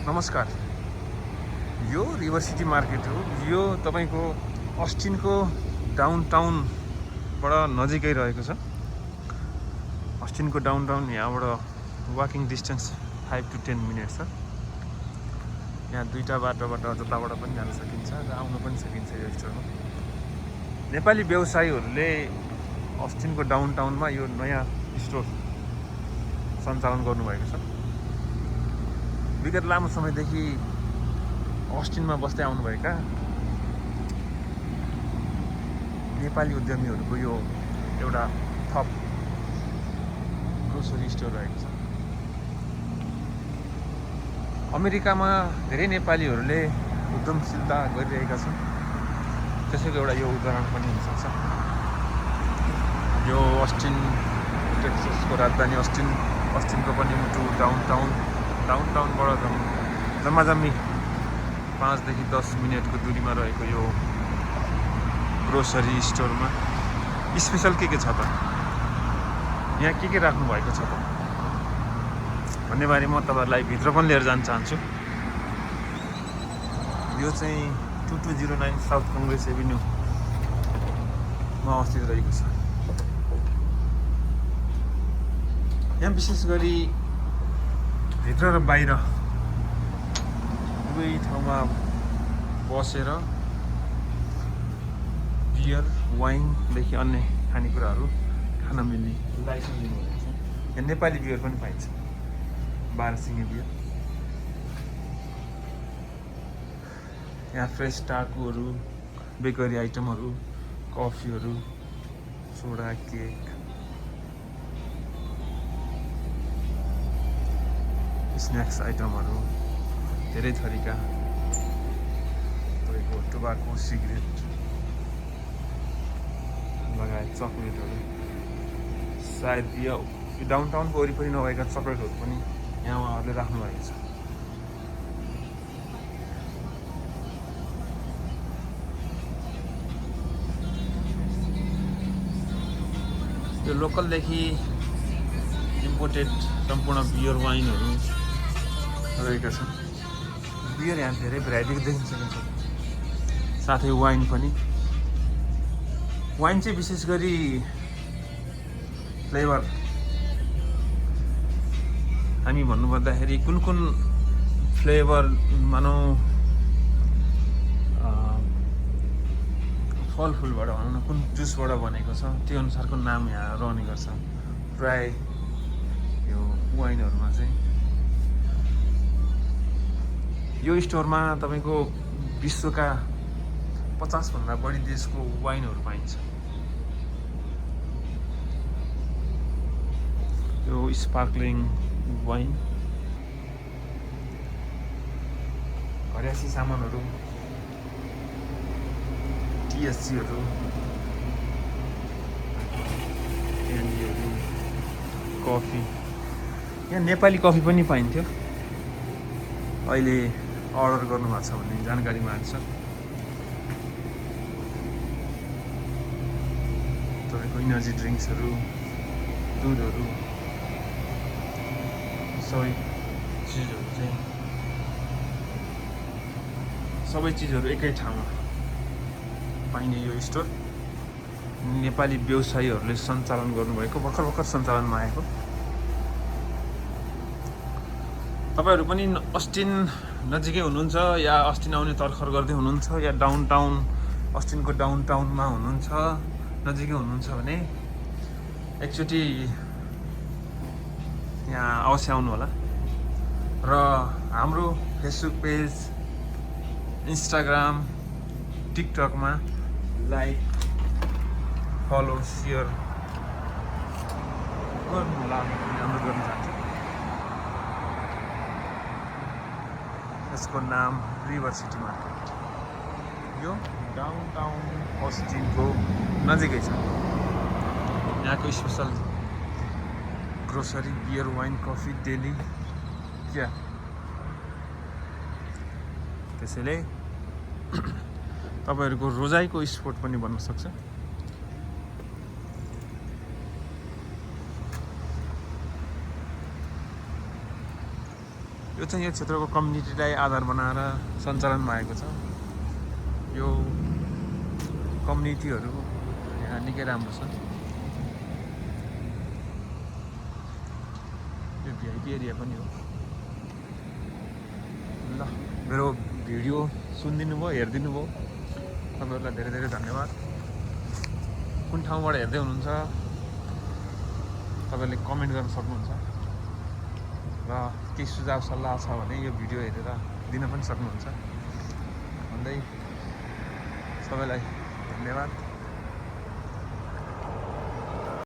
नमस्कार, यो river city market हो। यो तपाईको अस्टिनको डाउनटाउनबाट नजिकै रहेको छ। अस्टिनको डाउनटाउन यहाँबाट वाकिङ डिस्टेन्स 5 to 10 मिनट छ। यहाँ दुईटा बाटोबाट जताबाट पनि जान सकिन्छ र आउन पनि सकिन्छ यो स्टोरमा। नेपाली व्यवसायीहरूले अस्टिनको डाउनटाउनमा यो नयाँ स्टोर सञ्चालन गर्नुभएको छ। विगत लामो समयदेखि अस्टिनमा बस्दै आउनुभएका नेपाली उद्यमीहरूको यो एउटा थप ग्रोसरी स्टोर रहेको छ। अमेरिकामा धेरै नेपालीहरूले उद्यमशीलता गरिरहेका छन्। त्यसैको एउटा यो उदाहरण पनि हुनसक्छ। यो अस्टिन टेक्ससको राजधानी अस्टिनको पनि मुटु डाउनटाउनबाट जम्माजम्मी 5 देखि 10 मिनटको दूरीमा रहेको यो ग्रोसरी स्टोरमा स्पेसल के छ त, यहाँ के राख्नु भएको छ त भन्ने बारे म तपाईहरुलाई भित्र पनि लिएर जान चाहन्छु। यो चाहिँ 2209 साउथ कङ्ग्रेस एभिन्यूमा अवस्थित रहेको छ। यहाँ विशेष गरी भित्र र बाहिर दुवै ठाउँमा बसेर बियर, वाइनदेखि अन्य खानेकुराहरू खान मिल्ने लाइसेन्स दिनुभएको छ। यहाँ नेपाली बियर पनि पाइन्छ, 12 सिङे बियर। यहाँ फ्रेस टाकुहरू, बेकरी आइटमहरू, कफीहरू, सोडा, केक, स्न्याक्स आइटमहरू, धेरै थरीका तपाईँको टोबाको, सिगरेट लगायत चकलेटहरू, सायद यो डाउनटाउनको वरिपरि नभएका चकलेटहरू पनि यहाँ उहाँहरूले राख्नु भएको छ। यो लोकलदेखि इम्पोर्टेड सम्पूर्ण बियर, वाइनहरू रहेका छन्। बियर यहाँ धेरै भेराइटीको देखिन सकिन्छ, साथै वाइन पनि। वाइन चाहिँ विशेष गरी फ्लेभर हामी भन्नुपर्दाखेरि कुन फ्लेभर मानौँ फलफुलबाट भनौँ न, कुन जुसबाट बनेको छ त्यो अनुसारको नाम यहाँ रहने गर्छ प्राय यो वाइनहरूमा चाहिँ। यो स्टोरमा तपाईँको विश्वका 50 भन्दा बढी देशको वाइनहरू पाइन्छ। यो स्पार्कलिङ वाइन, घरेसी सामानहरू, टिएससीहरू, क्यान्डीहरू, कफी। यहाँ नेपाली कफी पनि पाइन्थ्यो, अहिले अर्डर गर्नुभएको छ भन्ने जानकारी माग्छ। तपाईँको इनर्जी ड्रिङ्क्सहरू, दुधहरू, सबै चिजहरू एकै ठाउँमा पाइने यो स्टोर नेपाली व्यवसायीहरूले सञ्चालन गर्नुभएको, भर्खर सञ्चालनमा आएको। तपाईहरु पनि अस्टिन नजिकै हुनुहुन्छ या अस्टिन आउने तर्खर गर्दै हुनुहुन्छ या अस्टिनको डाउनटाउनमा हुनुहुन्छ, नजिकै हुनुहुन्छ भने एकचोटि यहाँ अवश्य आउनु होला। र हाम्रो फेसबुक पेज, इन्स्टाग्राम, टिकटकमा लाइक, फलो, सेयर गर्नु होला भन्ने अनुरोध गर्न चाहन्छु। यसको नाम रिभर सिटी मार्केट। यो डाउनटाउन अस्टिनको नजिकै छ। यहाँको special grocery, beer, wine, coffee, deli क्या। त्यसैले तपाईहरुको रोजाइको स्पोर्ट पनि बन्न सक्छ। यो चाहिँ यो क्षेत्रको कम्युनिटीलाई आधार बनाएर सञ्चालन भएको छ। यो कम्युनिटीहरू यहाँ निकै राम्रो छ। यो भिआइपी एरिया पनि हो। ल मेरो भिडियो सुनिदिनु भयो, हेरिदिनु भयो, तपाईँहरूलाई धेरै धेरै धन्यवाद। कुन ठाउँबाट हेर्दै हुनुहुन्छ तपाईँले कमेन्ट गर्न सक्नुहुन्छ र केही सुझाव सल्लाह छ भने यो भिडियो हेरेर दिन पनि सक्नुहुन्छ। भन्दै सबैलाई धन्यवाद।